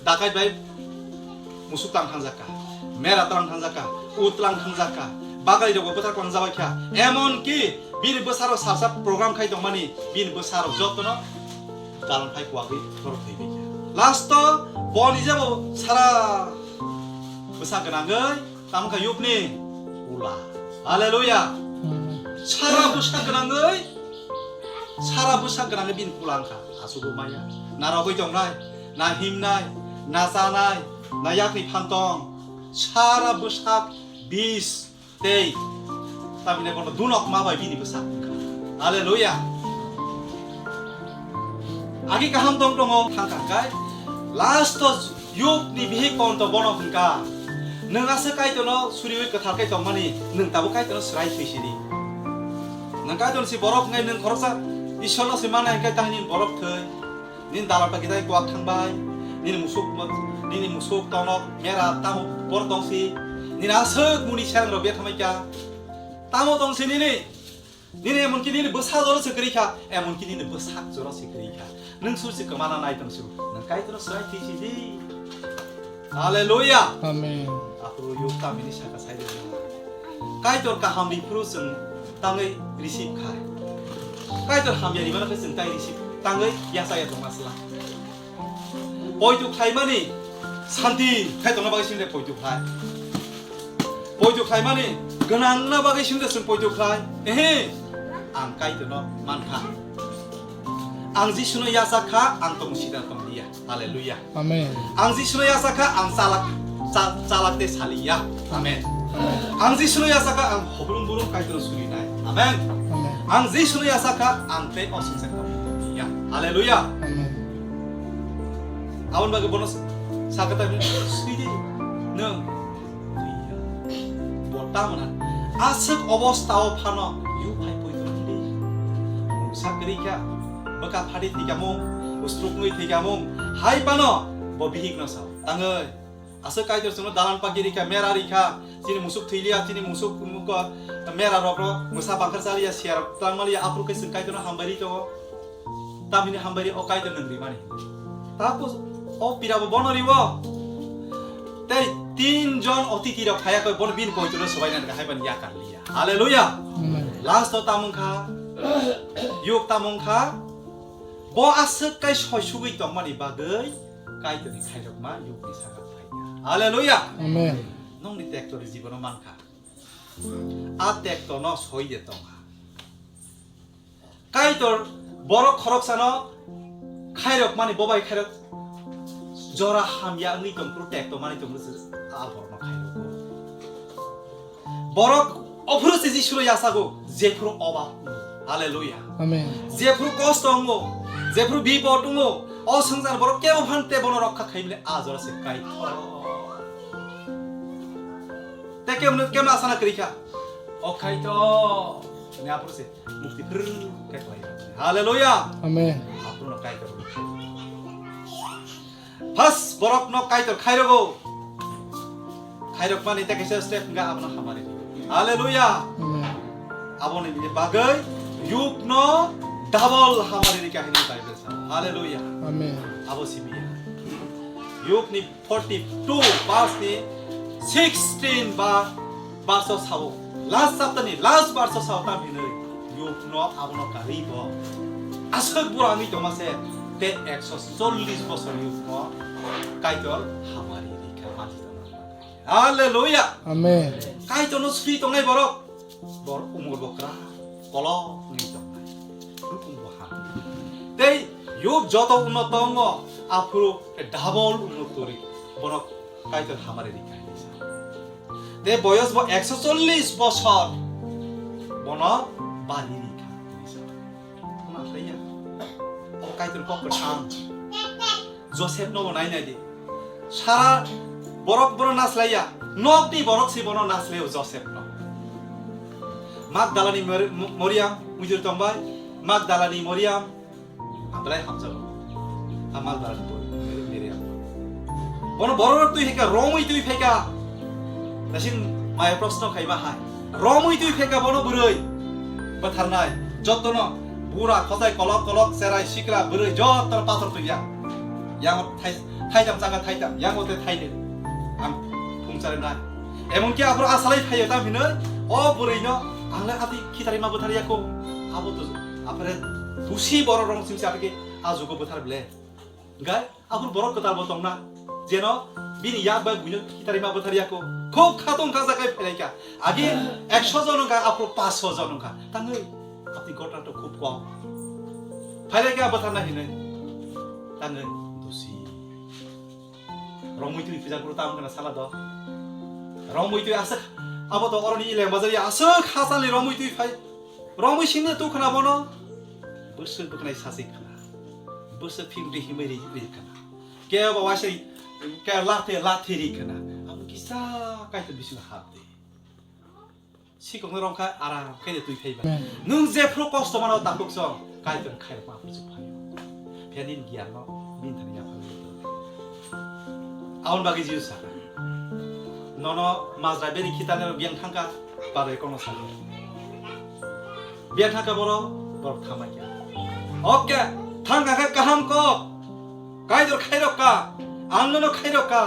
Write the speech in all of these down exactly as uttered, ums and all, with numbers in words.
Dakai bai musuk tang thangjak kha, mera tang thangjak kha, ut tang thangjak kha, bagai rok bwthar tang jabai kha, emon ki bini bwsarok salsa program khai tongmani bini bwsarok jotono dalan phai kuagwi borok thwi bai kha. Last o bo ni jabo sara bwsa gwnangwi tamo kha yukni ula. Haleluya. Sara bwsa gwnangwi, sara bwsa gwnangwi bini kula wngkha. Asugwi maya. Na rogwi tongnai, na himnai, na chanai, na yakni phantong. Sara bwsak bis tei tamni kono dunok ma bai bini bwsak wngkha. Haleluya. Agi kaham tong tongo thangkha kai. Last o yuk ni bihik konto bono hwnkha. Nwng aswk Kaitorno suriwi kwthar kai tongmani, nwng tabuk Kaitorno swrai thwi sidi. Nwng Kaitorno si borok wngnai nwng khoroksa Ishwarno si manai hwnkhe tahini borok thwi. Nini dalan pagi dai kuak thangbai. Nini musuk, nini musuk tonok mera tamo bor tongsi. Nini aswk muni serang rok bethamai kha. Tamo tongsi nini. Nini emonki nini bwsa jora se kwrwi kha, emonki nini bwsak jora se kwrwi kha. Nwng sur se kwmana nai tong su. Nwng Kaitorno swrai thwi sidi. Haleluya. Amen. Aphuru yuk tamini saka sai de. Kaitor kaham ri phuru chwng tangwi receive khai. Kaitor hamya ri mano khe chwng tai receive tangwi yasa ya tongma sla. Poito khlaimani santi khai tongna bagwi sini poito khlai. Poito khlaimani gwnangna bagwi sini chwng poito khlai. Ehe, ang Kaitorno mankha. Ang Jisuno yachak kha, ang tong sida tong dia. Haleluya. Amen. Ang Jisuno yachak kha, ang chalak, cha-, chalak tei saliya. Amen. Amen. Ang Jisuno yachak kha, ang hobrung burung Kaitorno surinai. Amen. Amen. Ang Jisuno yachak kha, ang tei o swngchar tong dia. Haleluya. Amen. Aboni bagwi bono sa-, sakha ta, "Swidi, nwng." Bo tamna aswk obostha o phano yu phai poito wngdi. Mungsa kwrwi kha, bwkha phadi thwikamung, ustruknwi thwikamung, hai phano bo bihikno sao. Tangwi aswk Kaitor chwngno dalan pagi rikha, mera rikha, chini musuk thwiliya, chini musuk, muko, mera rokno mwsa bangkhar chaliya, siya rok twlangmaliya, aphuru khe chwng Kaitorno hambai ri tongo. Tamhini hambai ri o Kaitor nwng rimani. Tapos o pira bo bono riwo. Tei tin jon otiti rok phaya koi bono bini poito no swbaina rwkha hai bani yakar liya. Haleluya. Amen. Last o tamung kha, yuk tamung kha, bo aswk kai soi sugwi tongmani bagwi Kaitor ni khairokma yuk ni saka phai. Haleluya. Amen. Nongni tekto ni jibono mankha. A tekto no soi de tongkha. Kaitor borok khoroksano khairokmani, bobai khairok jora hamya wngwi tongphuru, tekto mani tongphuru se a borokno khairokgo. Borok ophuru se Jisuno yachago, jephuru obab. Haleluya. Amen. Jephuru kosto wngo, jephuru bipod wngo, o swngchar borok kebo phan te bono rokha khaimle a jora se Kaitor. Te kemno, kemno asana kwrwi kha? O Kaitor. Ni aphuru se. Mukti phir khe khlai. Haleluya. Amen. Aphuru no Kaitor. First borok no Kaitor khairogo. Khairok mani te kaisa step nga abono hamari. Haleluya. Amen. Aboni bini bagwi yuk no double hamari rika hini Bible sa. Haleluya. Amen. Abo sibiya. Yuk ni forty two verse ni sixteen ba verse o sao, last chapter ni last verse o sao tam hinwi yuk no abono karwi bo aswk bura wngwi tongma se te ekso chollish bosor yuk no Kaitor hamari rikha mali tongma. Hallelujah. Amen. Kaitor no sri tongnai borok. Bor umor bo kwrak kolok wngwi tongnai. Rukung bo ham. Tei yuk joto unnot tongo, aphuru double unnot kwrwi. Bono Kaitor hamari rikha hinwi sa. Tei boyos bo ekso chollish bosor. Bono bari rikha hinwi sa. Khna khlaiya. O Kaitor kok kwthang. Joseph no bo nai nai di. Sara borok bono naslaiya. Nokni borok si bono naslai o Joseph no. Magdalani Mar-, Mo-, Mariam mujur tongbai. Magdalani Mariam. Ablai hamjago. A Magdalani Mar-, Mariam. Bono borok twi hika, romwi twi phaika. Nasin maya proshno khaima hai. Romwi twi phaika bono bwrwi. Bwtharnai. Jotono bura khosai kolok kolok cherai sikla bwrwi jotono pathor twi ya. Yango thai, thaitam jaga thaitam, yango te thainwi. Ang phungchari na. Emonki aphuru asalai phaio tam hinwi, o bwrwino ang le ati khitarima bwthar yako. Abo to, aphre dusi borok rong singsa atike a jugo bwthar ble. Gai, aphuru borok kwtal bo tongna. Jeno bini yak bai buino khitarima bwthar yako. Khub khatong kha jagai phelaika. Agi ekso jon wngkha, aphuru paanch sho jon wngkha. Tangwi, ati gotna to khub kom. Phelaika bwtharna hinwi. Tangwi dusi. Romwi twi phijak bwrwi tamo khna sala do. Romwi twi aswk, abo to oroni ileng bazar ya aswk hasalni romwi twi phai. Romwi singni tu khna bono. Bwswk bwkhnai sasi khna. Bwswk phimri himwi ri ri khna. Kebo waisai, ke lathe lathe ri khna. Abo kisa Kaitor bisingo hap di. Sikokno rong kha aram khe twi phai ba. Amen. Nwng jephru kosto mano takhuk song, Kaitor khairokma aphuru se phaio. Phiya nini giyan no bini thani yaphang. Aboni bagwi Jisu sakha, nono majra beri khitane rok biyang thangkha, padre kono sakha. Biyang thangkha borok, borok thamai kha. Oke, thangkha khe kaham kok. Kaitor khairok ka, ang nono khairok ka.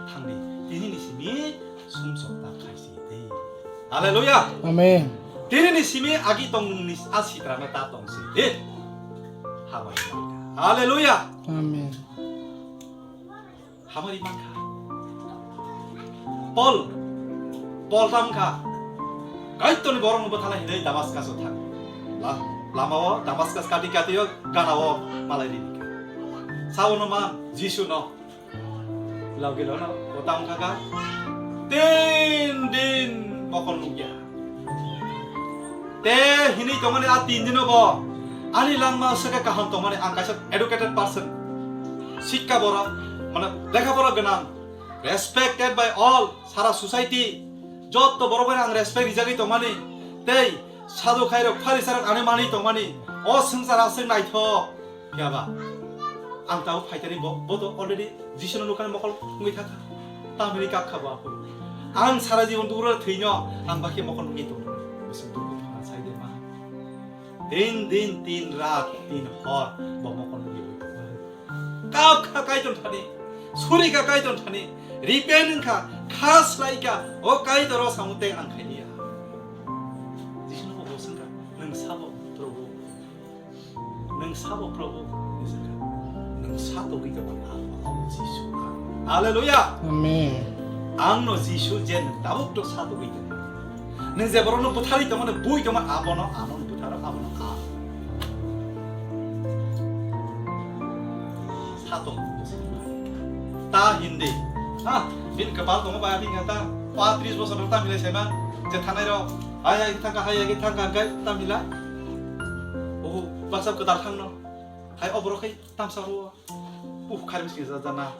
Thangdi, tini ni simi sumsok ta khaisi de. Haleluya. Amen. Tini ni simi agi tong ni a sitra na ta tong si de. Hamari. Haleluya. Amen. Hamari mankha. Paul, Paul tamkha. Kaitor ni borok no bwthala hinwi Damaskas o thang. La-, lama o Damaskas kati kati o gana o malai ri. Sawo no man, Jisu no. Logi lono, o tamo kha kha, tin din mokol nukya. Te hinwi tongmani a tin dino bo, ani langma swkhe kaham tongmani ang kaisa educated person. Sikka borok, mane lekha pora gwnang, respected by all, sara society, jotto borok bai ang respect rijagwi tongmani. Tei sadhu khairok, pharisarok ani mani tongmani. O swngchar aswk naithok. Phiya ba, ang tabuk phaitani bo, bo to already Jisuno nukhani mokol wngwi thangkha. Tamni kak kha bo aphuru. Ang sara jibon dugro thwino, ang bakhe mokol wngwi tongo. Bwswk dukhu thangna sai de ma. Tin din, tin rat, tin hor, bo mokol wngwi tongo. Kap kha Kaitor thani, suri kha Kaitor thani, repent wngkha, kha slai kha, o Kaitor o samung tei ang khailiya. Jisuno bo bo swngkha, nwng sabo, Probhu. Nwng sabo Probhu, nwng sa togwi tongmani ang, ang Jisu ang. Haleluya! Amen. Ang no Jisu je nwng tabuk to sa togwi tong. Nwng je borokno bwtharwi tongmani bui tongma abono, abono bwtharo, abono a. Sa tong. Ta hindi. Ha, bin kwpal tongo ba, bin kata. Patris bosor ta milai sema. Je thanai ro. Hai, hai, thangka, hai, hai, thangka, hai, ta milai. Oh, WhatsApp kwtal thangno. Hai, oborok hai, tamsa ro. Uh, khari miskin sa jana.